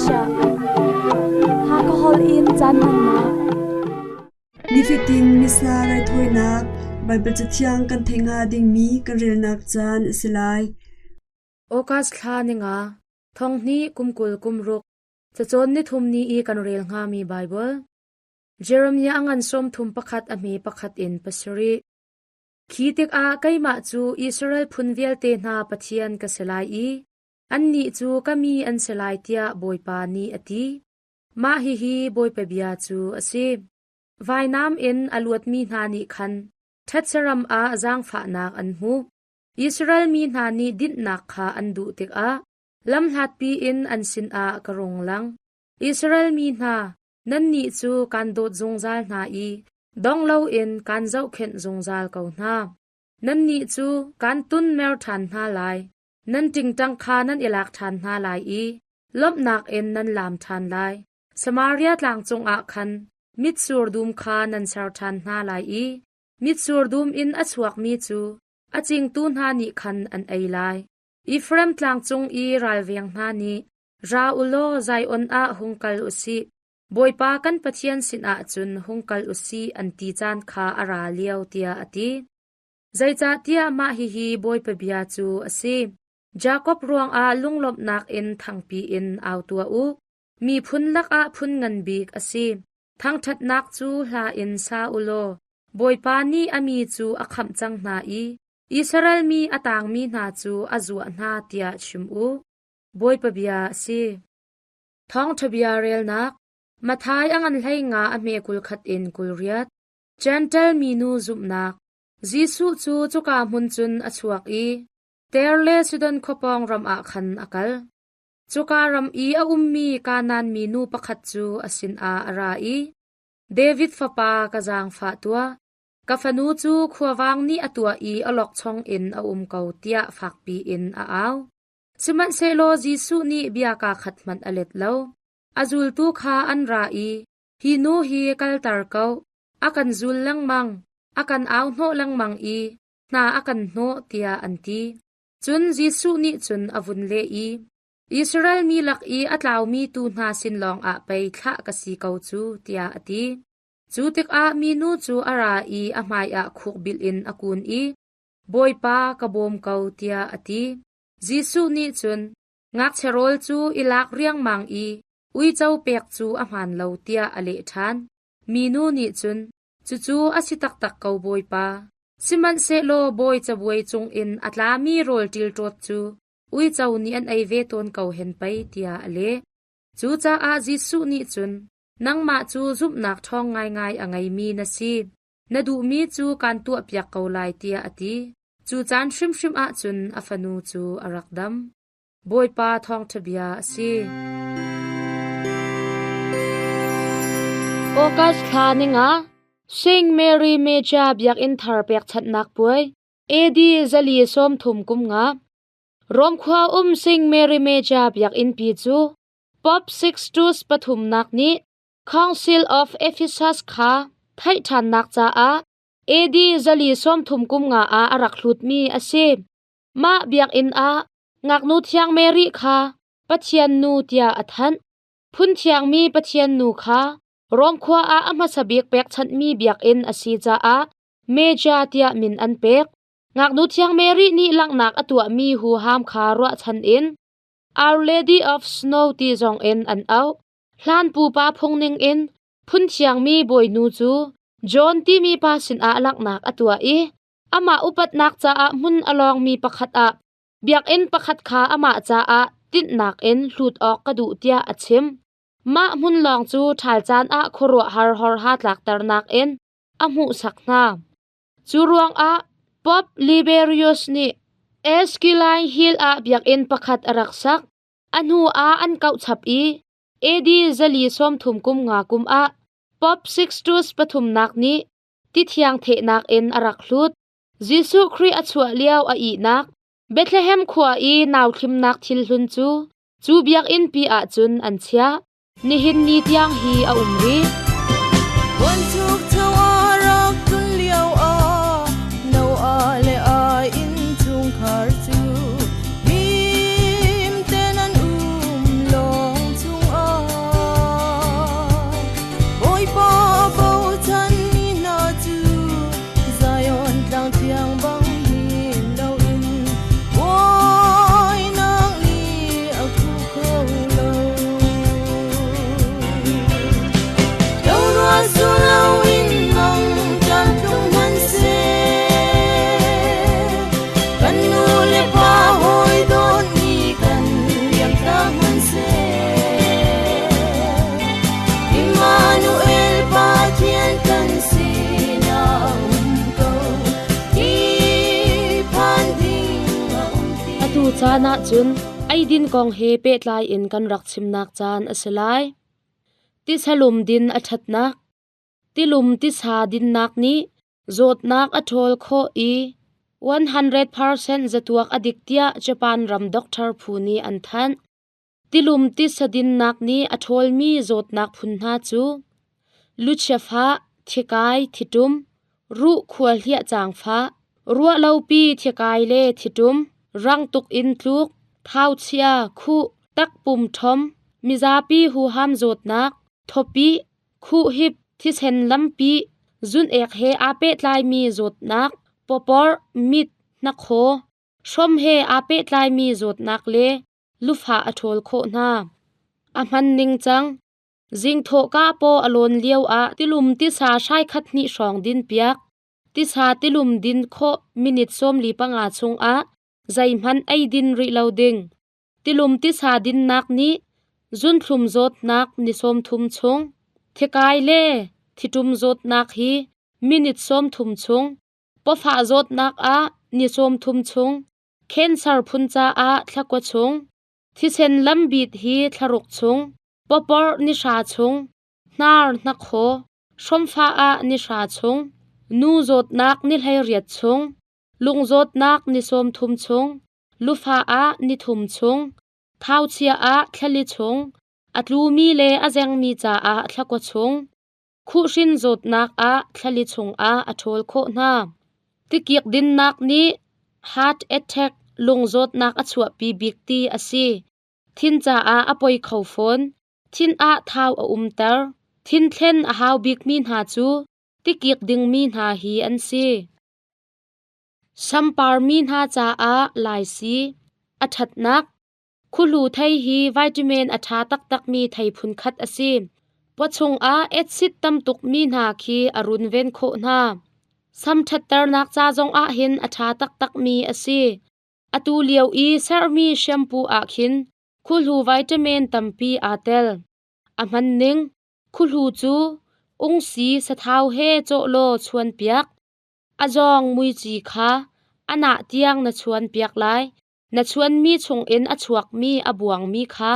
Malaysia. Hakha holh in caan hmannak. Nifatin Missa raithawinak Baibal Cathiang kan theih hnga dingmi kan relnak caan a si lai. August thla ninga, thong hnih kum 20 kum ruk, cacawn nithum ni i kan rel hngami Baibal. Jeremiah a ngan 31 a hme pakhat in pasarih. Khi tikah keimah cu Israel phun vialte hna Pathian ka si lai i annih cu ka mi an si lai tiah Bawipa nih a ti. Mah hihi Bawipa bia cu a si. Vainam in a luatmi hna nih khan ṭhetse ram ah zaangfahnak an hmuh. Israel mi hna nih dinhnak kha an duh tikah lamhlatpi in an sinah ka rung lang. Israel mi hna, nannih cu kaan dawt zungzal hna i dong loin kaan zohkhenh zungzal ko hna. Nannih cu kaan tunmer ṭhan hna lai, nan ṭingṭang kha nan i lak ṭhan hna lai i lawmhnak in nan laam ṭhan lai. Samaria tlang cungah khan mitsur dum kha nan ser ṭhan hna lai i mitsur dum in a chuakmi cu a cingtu hna nih khan an ei lai. Efraim tlang cung i ralveng hna nih Ra u law Zion ah hung kal u sih. Bawipa kan Pathian sinah cun hung kal u sih an ti caan kha a ra lio tiah a ti. Zeicahtiah mah hihi Bawipa bia cu a si. Jakob ruangah lunglawmhnak in thangpi in au tuah u. Miphun lakah phun ngan bik a si. Thangṭhatnak cu hla in sa u law Bawipa nih a mi cu a khamh cang hna i Israel mi a tangmi hna cu a zuah hna tiah chim u. Bawipa bia a si. Thawngṭha bia relnak Matthai a ngan hlei nga a hme 21 in 28. Jentail minu zumhnak Jesuh cu cuka hmun cun a chuak i Ter le Sidon khuapawng ram ah khan a kal. Cuka ram i a ummi Kanaan minu pakhat cu a sinah a ra i, David fapa ka zaangfah tuah, ka fanu cu khuavang nih a tuah i awlokchong in a um ko tiah fakpi in a au. Sihmanhsehlaw Jesuh nih bia kaa khat hmanh a let lo. A zultu kha an ra i, Hi nu hi kalter ko, a kan zul lengmang, a kan au hnawh lengmang i hna a kan hnawh, tiah an ti. Cun Jesuh nih cun a vun leh i, Israel mi lak i a tlaumi tuu hna sin lawngah pei thlah ka si ko cu, tiah a ti. Cu tikah minu cu a ra i a hmaiah khukbilh in a kun i, Bawipa, ka bawm ko, tiah a ti. Jesuh nih cun, Ngakchia rawl cu i lak riangmang i uico pek cu a hmaan lo, tiah a leh ṭhan. Minu nih cun, Cucu a si taktak ko, Bawipa. Sihmanhsehlaw bawi cabuai cungin a tlami rawl ṭilṭawt cu uico nih an ei ve tawn ko hen pei, tiah a leh. Cucaah Jesuh nih cun, Nangmah cu zumhnak ṭhawng ngaingai a ngeimi na si. Na duhmi cu kaan tuahpiak ko lai tiah a ti. Cu caan hrimhrim ah cun a fanu cu a rak dam. Bawipa thawngṭha bia a si. August thla ninga Saint Mary Major Biakinn thar pekchanhnak puai AD 430 kum nga Rom khua um Saint Mary Major Biakinn pi cu Pope Sixtus pathumnak nih Council of Ephesus kha theih ṭhannak caah AD 430 kum nga ah a rak hlutmi a si. Mah biakinn ah ngaknu thiang Mary kha Pathian nu tiah a thanh. Phun thiangmi Pathian nu kha Rom khua ah a hmasa bik pekchanhmi biakinn a si caah Major tiah min an pek. Ngaknu thiang Mary nih langhnak a tuahmi huham kha ruahchan in Our Lady of Snow ti zong in an auh. Hlan pupa phung ningin phun thiangmi bawinu cu John timi pa sinah langhnak a tuah i amah upatnak caah hmun a lawngmi pakhat ah biakinn pakhat kha amah caah tinhnak in hlut awk ka duh tiah a chim. Mah hmun lawng cu ṭhal caan ah khuaruahhar horha tlakternak in a hmuhsak hna. Cu ruangah Pope Liberius nih Esquiline Hill ah biakinn pakhat a rak sak. A hnu ah an kauh chap i AD 430 kum nga kum ah Pope Sixtus pathumnak nih tithiang thehnak in a rak hlut. Jesuh Khrih a chuah lio a ihnak Bethlehem khua i nauthlimnak thil hlun cu cu biakinn pi ah cun an chiah. Nihin ni tiang hi a um rih. Buanchukcho a rak tlun lio ah Noah le a innchungkhar cu him ten an um lawng chungah. caan ahcun eidin kong he pehtlai in kan rak chimnak caan a si lai. Tisalum din a ṭhatnak. Tilum tisa dinnak nih zawtnak a ṭhawl khawh i 100% zatuak a dik tiah Japan ram doctor phu nih an thanh. Tilum tisa dinnak nih a ṭhawlmi zawtnak phun hna cu luchiafah, thikai, thiṭum, ruh khualhliah caangfah, ruahlopi thikai le thiṭum, rang tuk in tluk, thauchia, khuh, takpum ṭhom, mizapi huham zawtnak, thawpih, khuhhip, thisen lampi, zun-ek he aa pehtlaimi zawtnak, pawporh, mit, hnakhaw, hrom he aa pehtlaimi zawtnak le lufah a ṭhawl khawh hna. A hman ningcang Zingthawhka paw a lawn lio ah tilum tisa hrai khat hnih hrawng din piak. Tisa tilum din khawh minute 45 chungah zeihmanh ei din rih lo ding. Tilum tisa dinnak nih zunthlum zawtnak ni 30 chung, thikai le thiṭum zawtnak hi minute 30 chung, pawfah zawtnak ah ni 30 chung, Cancer phun caah thlakua chung, thisen lambit hi thlaruk chung, pawporh ni hra chung, hnar hnakhaw, hromfah ah ni hra chung, nu zawtnak ni 18 chung, lung zawtnak ni 30 chung, lufah ah ni thum chung, thauchia ah thlali chung, a tlumi le a zengmi caah thlakua chung, Khuhhrin zawtnak ah thlali chungah a ṭhawl khawh hna. Tikik dinnak nih heart attack lung zawtnak a chuahpi bik ti a si. Thin caah a poi kho fawn. Thin ah thau a umter. Thin thlen a hau bikmi hna cu tikik dingmi hna hi an si. Samparmi hna caah laisi a ṭhatnak. Khuhlu thei hi vitamin a ṭha taktakmi thei phunkhat a si. Pawchung ah acid tam tukmi hna khi a runven khawh hna. Sam ṭhatternak ca zong ah hin a ṭha taktakmi a si. Atu lio i sermi shampoo ah khin khuhlu vitamin tampi aa tel. A hman ning, khuhlu cu ungsi sathau he cawh law chuanpiak. A zawng muici kha a nah tiang na chuanpiak lai. Na chuanmi chungin a chuakmi a buangmi kha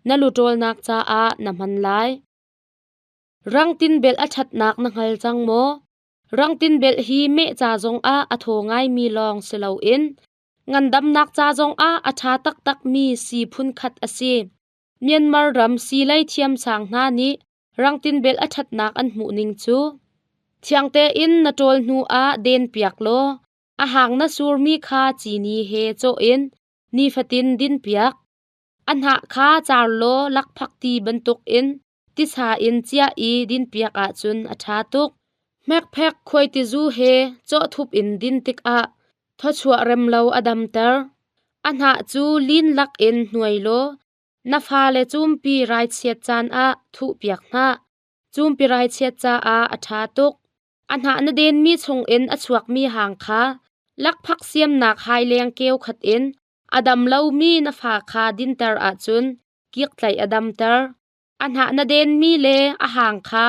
na luṭawlnak caah na hman lai. Rangtin belh a ṭhatnak na hngal cang maw? Rangtin belh hi meh ca zongah a thaw ngaimi lawng si loin ngandamnak ca zongah a ṭha taktakmi sii phunkhat a si. Myanmar ram siilei thiamsang hna nih rangtin belh a ṭhatnak an hmuhning cu thiang tein na ṭawl hnuah denpiak law A hang na surmi kha cini he cawh in nifatin dinpiak. A hnah kha car law lakphak ti bantukin tisa in ciah i dinpiak ahcun a ṭha tuk. Hmekphek khuaitizu he cawhthup in din tikah thawchuah rem lo a damter. A hnah cu lin lakin hnuai law na fale cumpi raichiat caan ah thuhpiak hna. Cumpi raichiat caah a ṭha tuk. A hnah na denmi chungin a chuakmi hang kha lakphak siamnak haileng keu khat in a dam lomi na fa kha dinter ahcun kiktlaih a damter. A hnah na denmi le a hang kha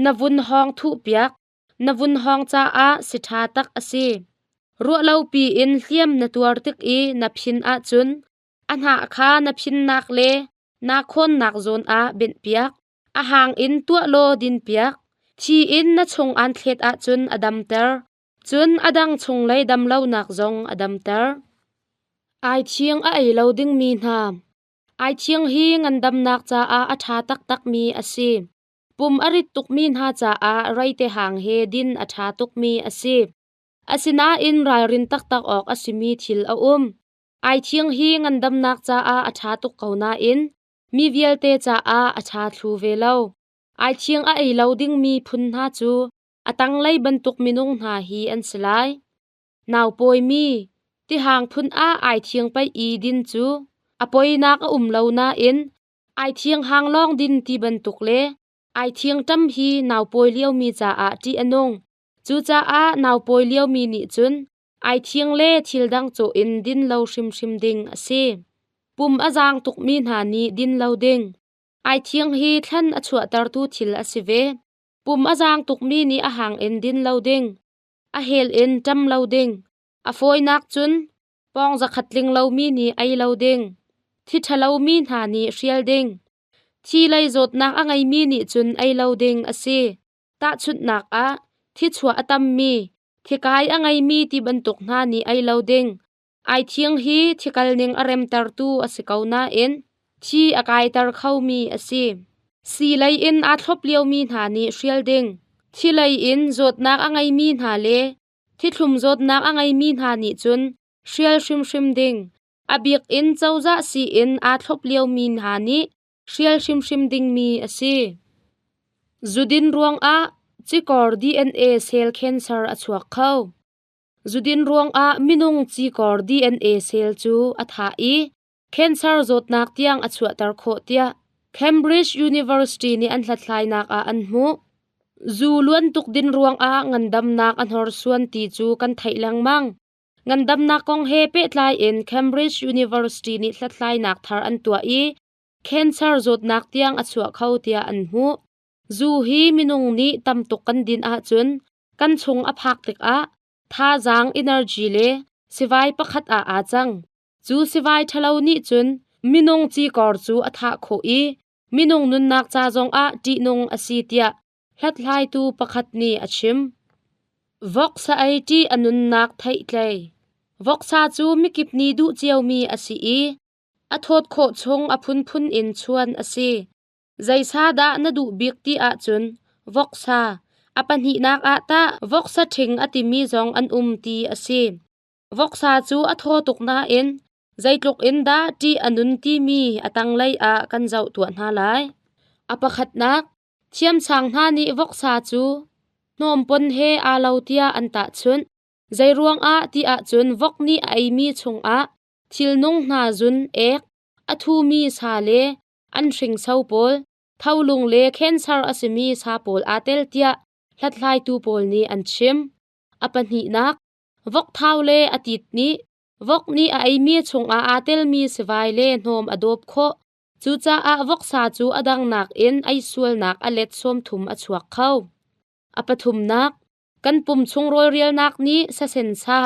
na vun hawng thuhpiak. Na vun hawng caah si ṭha tak a si. Ruahlopi in hliam na tuar tik i na phin ahcun a hnah kha na phinnak le naa khawnnak zawn ah benhpiak. A hang in tuah law dinpiak. Thi in na chung aan thlet ahcun a damter. Cun a dang chunglei dam lonak zong a damter. Aithiang a ei lo dingmi hna. Aithiang hi ngandamnak caah a ṭha taktakmi a si. Pum a rit tukmi hna caah reite hang he din a ṭha tukmi a si. Asinain ralrin taktak awk a simi thil a um. Aithiang hi ngandamnak caah a ṭha tuk ko nain mi vialte caah a ṭha thlu ve lo. Aithiang a ei lo dingmi phun hna cu a tanglei bantuk minung hna hi an si lai. Naupawimi, tihang phun ah aithiang paih i din cu a poinak a um lo nain aithiang hang lawng din ti bantuk le aithiang ṭam hi naupawi liomi caah ṭih a nung. Cucaah naupawi liomi nih cun aithiang le thil dang cawh in din lo hrimhrim ding a si. Pum a zaang tukmi hna nih din lo ding. Aithiang hi thlan a chuahtertu thil a si ve. Pum a zaang tukmi nih a hang in din lo ding. A hel in ṭam lo ding. A fawinak cun Pawng zakhat tling lomi nih ei lo ding. Thi ṭhalomi hna nih hrial ding. Thi lei zawtnak a ngeimi nih cun ei lo ding a si. Tahchunhnak ah, thichuah a tammi, thikai a ngeimi ti bantuk hna nih ei lo ding. Aithiang hi thikal ning a remtertu a si ko nain thi a kaiter khomi a si. Sii lei in aa thlop liomi hna nih hrial ding. Thi lei in zawtnak a ngeimi hna le thithlum zawtnak a ngeimi hna nih cun hrial hrimhrim ding. A bik in cozah sii-inn aa thlop liomi hna nih hrial hrimhrim dingmi a si. Zudin ruangah cikor DNA cell cancer a chuak kho. Zudin ruangah minung cikor DNA cell cu a thah i cancer zawtnak tiang a chuahter khawh tiah Cambridge University nih an hlathlainak ah an hmuh. Zu luan tuk din ruangah ngandamnak a hnorsuan ti cu kan theih lengmang. Ngandamnak kong he pehtlai in Cambridge University nih hlathlainak thar an tuah i cancer zawtnak tiang a chuah kho tiah an hmuh. Zu hi minung nih tam tuk kan din ahcun kan chung a phak tikah thazaang energy le sivai pakhat ah aa cang. Cu sivai ṭhalo nih cun minung cikor cu a thah khawh i minung nunnak ca zongah ṭihnung a si tiah hlathlaitu pakhat nih a chim. Voksa ei ṭih a nunnak theihtlei. Voksa cu mikip nih duh ciomi a si i a thawt khawh chung a phunphun in chuan a si. Zeisa dah na duh bik ti ahcun voksa, a pahnihnak ah tah voksa ṭhing a timi zong an um ti a si. Voksa cu a thaw tuk nain zeitluk in dah ṭih a nun timi a tanglei ah kan zoh tuah hna lai. A pakhatnak, Thiamsang hna nih voksa cu hnawmpon he aa lo tiah an tahchunh. Zeiruangah ti ahcun vok nih a eimi chungah thilnung hna zun, ek, a thumi sa le an hringso pawl, tholung le cancer a simi sa pawl aa tel tiah hlathlaitu pawl nih an chim. A pahnihnak, vokthau le a tit nih vok nih a eimi chungah aa telmi sivai le hnawm a dawp khawh. Cucaah voksa cu a dang nakin ei sualnak a let 30 a chuak kho. A pathumnak, kan pum chung rawlrialnak nih sasen sa,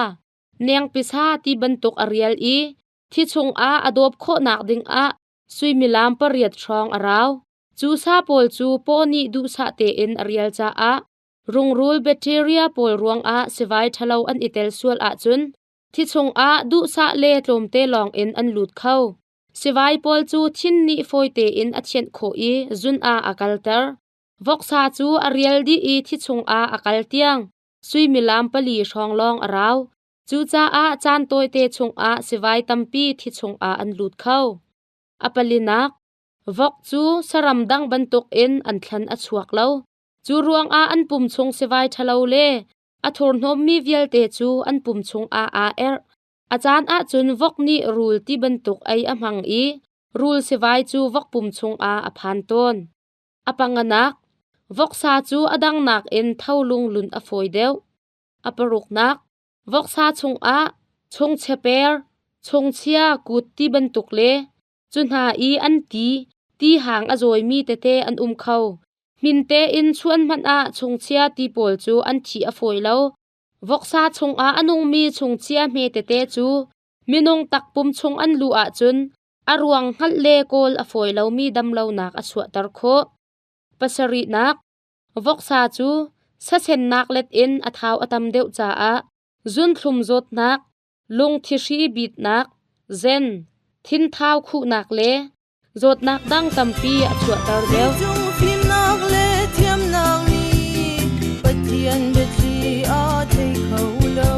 nengpisa ti bantuk a rial i thi chungah a dawp khawhnak dingah suimilam pariat hrawng a rau. Cu sa pawl cu paw nih duhsah tein a rial caah rungrul bacteria pawl ruangah sivai ṭhalo an i tel sual ahcun thi chungah duhsah le tlawmte lawngin an lut kho. Sivai pawl cu thin nih fawi tein a thianh khawh i zun ah a kalter. Voksa cu a rial dih i thi chungah a kal tiang suimilam pali hrawng lawng a rau. Cucaah caan tawite chungah sivai tampi thi chungah an lut kho. A palinak, vok cu saram dang bantukin an thlan a chuak lo. Cu ruangah an pum chung sivai ṭhalo le a thurhnawmmi vialte cu an pum chungah aa erh. A caan ahcun vok nih rul ti bantuk ei a hmang i rul sivai cu vok pum chungah a phan tawn. A panganak, voksa cu a dang nakin tholung lunh a fawi deuh. A paruknak, voksa chungah chungchia per, chungchia kut ti bantuk le cu hna i an ti, ti hang a zawimi tete an um kho. Hmin tein chuan hmanh ah chungchia ti pawl cu an thih a fawi lo. Voksa chungah a nungmi chungchia hme tete cu minung takpum chung an luh ahcun a ruang hngalh le kawl a fawi lomi damlonak a chuahter khawh. Pasarihnak, voksa cu sasennak let in a thau a tam deuh caah zunthlum zawtnak, lungthihri bitnak, zen, thinthau khuhnak le zawtnak dang tampi a chuahter deuh. Cung fimnak le thiamnak nih Pathian biathli a thei kho lo.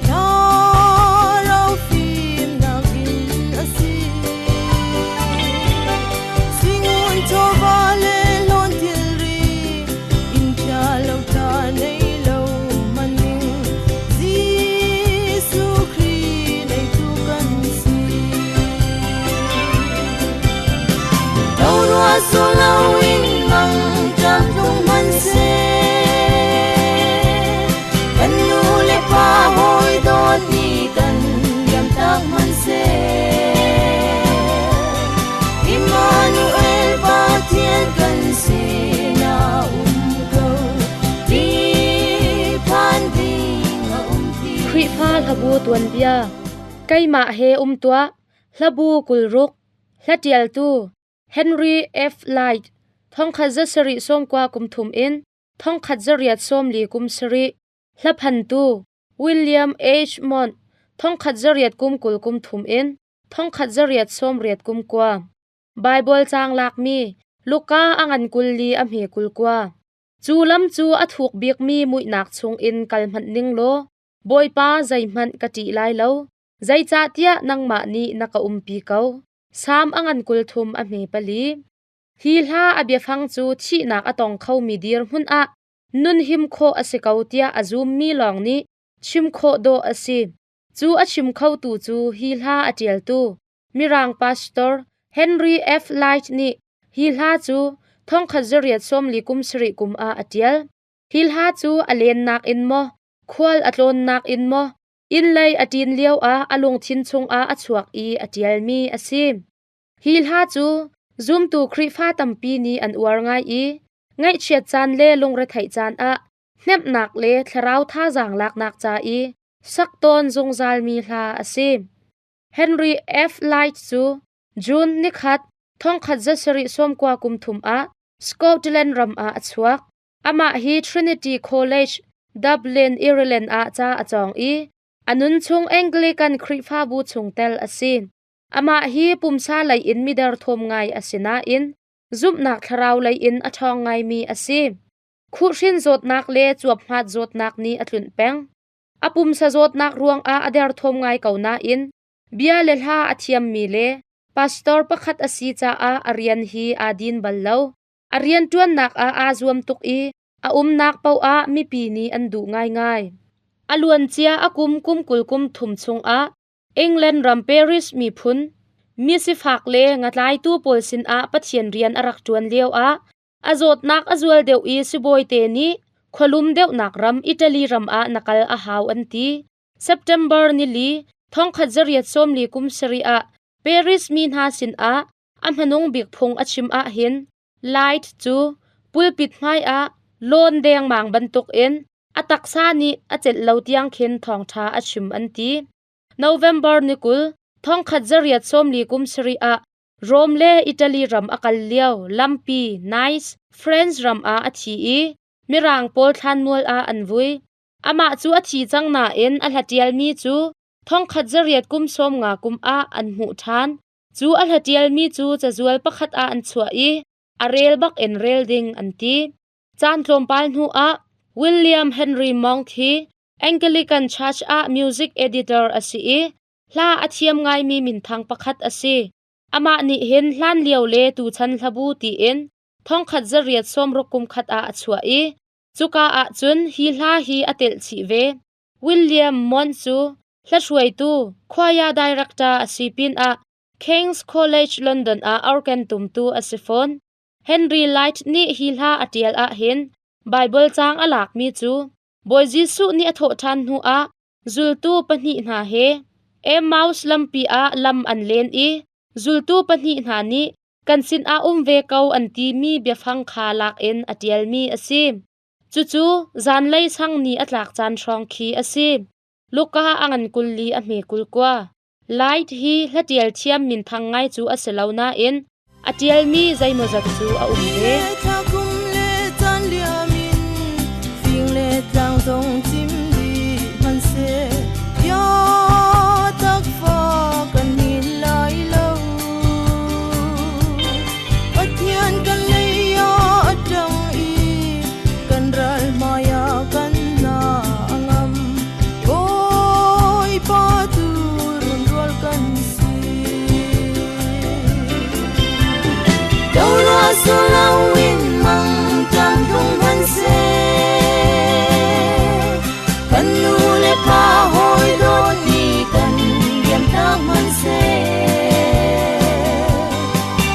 Thlarau fimnak in a si. Singun chawva le hlawn thilri in ṭha lo ṭha nei lo maning Jesuh Khrih neitu kan si. Rua solo in mang ṭam tlung hmanhseh, kan nu le pa hawi dawt nih kan liamtak hmanhseh. Immanuel Pathian kan sinah um ko, ti phan ding a um ti. Khrihfa hlabu tuanbia. Keimah he um tuah, hlabu 26, hlatialtu Henry F. Light, thongkhat za sarih sawmkua kum thum in thongkhat zariat sawmli kum sarih, hlaphantu William H. Mont, thongkhat zariat kum 20 kum thum in thongkhat zariat sawmriat kum kua. Baibal caang lakmi Luka a ngan 24 a hme 29. Cu lam cu a thuk bikmi muihnak chungin kal hmanh ning law Bawipa zeihmanh ka ṭih lai lo, zeicahtiah nangmah nih na ka umpi ko. Salm a ngan 33 a hme pali. Hi hla a biafang cu thihnak a tong khomi dirhmun ah nun him khawh a si ko tiah a zummi lawng nih chim khawh dawh a si. Cu a chim khotu cu hi hla a ṭialtu Mirang pastor Henry F. Light nih hi hla cu thongkhat zariat sawmli kum sarih kum ah a ṭial. Hi hla cu a lennak in maw, khual a tlawnnak in maw, inn lei a ṭin lio ah a lungthin chungah a chuak i a ṭialmi a si. Hi hla cu zumtu Khrihfa tampi nih an uar ngai i ngaihchiat caan le lungretheih caan ah hnemhnak le thlarau thazaang laknak ca i sak tawn zungzalmi hla a si. Henry F. Light cu June nikhat thongkhat zasarih sawmkua kum thum ah Scotland ram ah a chuak. Amah hi Trinity College, Dublin, Ireland ah ca a cawng i a nunchung Anglican Khrihfabu chungtel a si. Amah hi pumsa lei in miderthawm ngai a si nain zumhnak thlarau lei in a ṭhawng ngaimi a si. Khuhhrin zawtnak le cuaphmat zawtnak nih a tlunh peng. A pumsa zawtnak ruangah a derthawm ngai ko nain bia le hla a thiammi le pastor pakhat a si caah a rian hi aa din bal lo. A rianṭuannak ah aa zuam tuk i a umnak paoh ah mipi nih an duh ngaingai. A luancia a kum kum 20 kum thum chungah England ram Paris miphun mi sifak le ngatlaitu pawl sinah Pathian rian a rak ṭuan lioah a zawtnak a zual deuh i sibawite nih khualum deuhnak ram Italy ram ah na kal a hau an ti. September nili thongkhat zariat sawmli kum sarih ah Paris mi hna sinah a hmanung bik phung a chim ahhin Light cu pulpit hmai ah lawn dengmang bantukin a taksa nih a celh lo tiang khin thawngṭha a chim an ti. November ni 20 thongkhat zariat sawmli kum sarih ah Rome le Italy ram a kal lio lampi Nice, France ram ah a thi i Mirang pawl thlanmual ah an vui. Amah cu a thi cang nain a hlatialmi cu thongkhat zariat kum sawm nga kum ah an hmuh ṭhan. Cu a hlatialmi cu cazual pakhat ah an chuah i a rel bak in rel ding an ti. Caan tlawmpal hnu ah William Henry Monk hi Anglican Church ah music editor a si i hla a thiam ngaimi minthang pakhat a si. Amah nih hin hlanlio le tuchan hlabu tiin thongkhat zariat sawmruk kum khat ah a chuah i cuka ah cun hi hla hi a telh chih ve. William Mont cu hlahruaitu choir director a si pinah King's College London ah organ tumtu a si fawn. Henry Light nih hi hla a ṭial ahhin Baibal caang a lakmi cu Bawi Jesuh nih a thawhṭhan hnuah zultu pahnih hna he Emmaus lampi ah lam an len i zultu pahnih hna nih kan sinah um ve ko an timi biafang kha lak in a ṭialmi a si. Cucu zanlei sang ni a tlak caan hrawng khi a si. Luka a ngan 24 a hme 29. Light hi hlatial thiam minthang ngai cu a si lo nain a ṭialmi zeimawzat cu a um ve.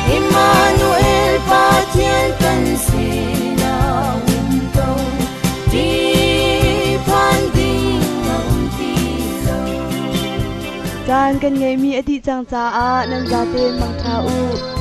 Emmanuel Pathian kan sinah um ko ti phan ding a um ti lo. Caan kan ngeihmi a dih cang caah nan zaten mangṭha u.